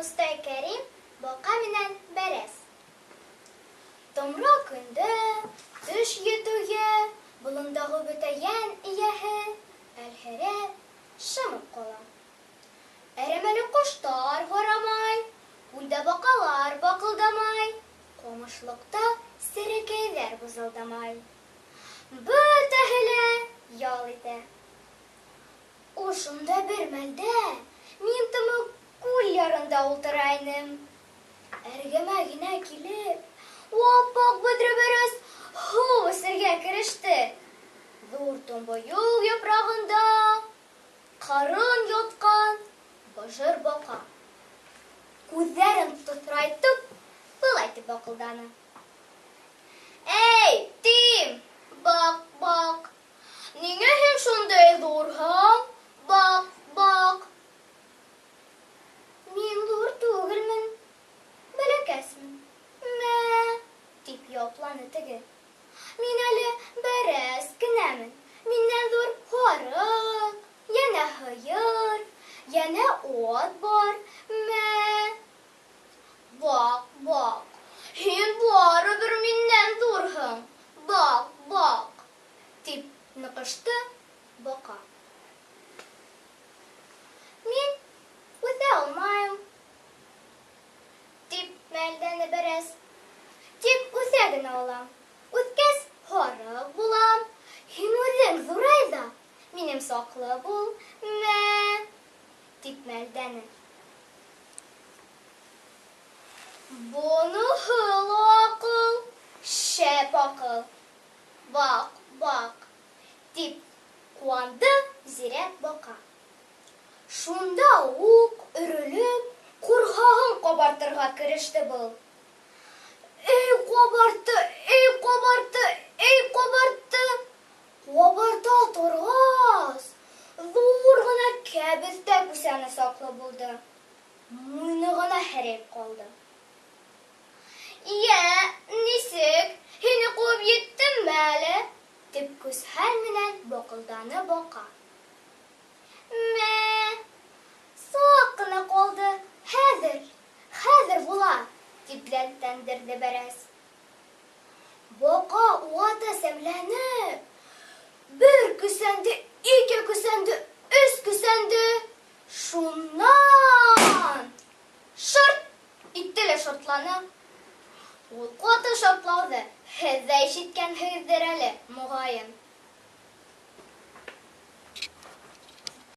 Мостай Кәрим бака менән бәрәс. Томра көндә, төш етүгә, болындагы бөтә йән ияһе әлһерәп, шымып кала. Әрәмәле коштар һорамай, күлдә бакалар бакылдамай, камышлыкта серәкәйләр бызылдамай. Бөтәһе лә ял итә. Ошонда бер мәлдә мин тымык күл ярында ултыра инем. Эргәмә генә килеп, ап-ак бөдрә бәрәс һу эсергә кереште. Зур томбоюк яфрагында кырын яткан быжыр бака, күҙҙәрен тыҫрайтып, былай тип баҡылданы. Эй, тим, баҡ, баҡ, ниңә һин шундай ҙурһың, баҡ, баҡ? Мин ҙур түгелмен, бәләкәсмен, мә, тип яуапланы теге. Мин әле бәрәс кенәмен, миннән ҙур һарыҡ, йәнә һыйыр, йәнә ат бар, мә. Баҡ, баҡ, һин барыбер миннән ҙурһың, баҡ, баҡ, тип ныҡышты баҡа. Мин үҫә алмайым, тип мәлдәне бәрәс. Тик үҫә генә алам. Үҫкәс, һарыҡ булам. Һин үҙең ҙурай ҙа, минем саҡлы бул, мә, тип мәлдәне. Боныһы ла аҡыл, шәп аҡыл. Баҡ, баҡ, тип ҡыуанды зирәк баҡа. Шунда уҡ өрөлөп, ҡорһағын ҡабартырға кереште был. Эй ҡабартты, эй ҡабартты, эй ҡабартты. Ҡабарта торғас, ҙур ғына кәбеҫтә күсәне саҡлы булды. Муйыны ғына һерәйеп ҡалды. Йә, нисек, һине ҡыуып еттемме әле? Тип көс-хәл менән баҡылданы баҡа. Мә, саҡ ҡына ҡалды, хәҙер, хәҙер була, тип дәртләндерҙе бәрәс. Баҡа уғата сәмләнеп, бер көсәнде, ике көсәнде, өс көсәнде, шуннан шырт итте лә шартланы. Ул ҡаты шартлауҙы һеҙ ҙә ишеткәнһегеҙҙер әле, моғайын.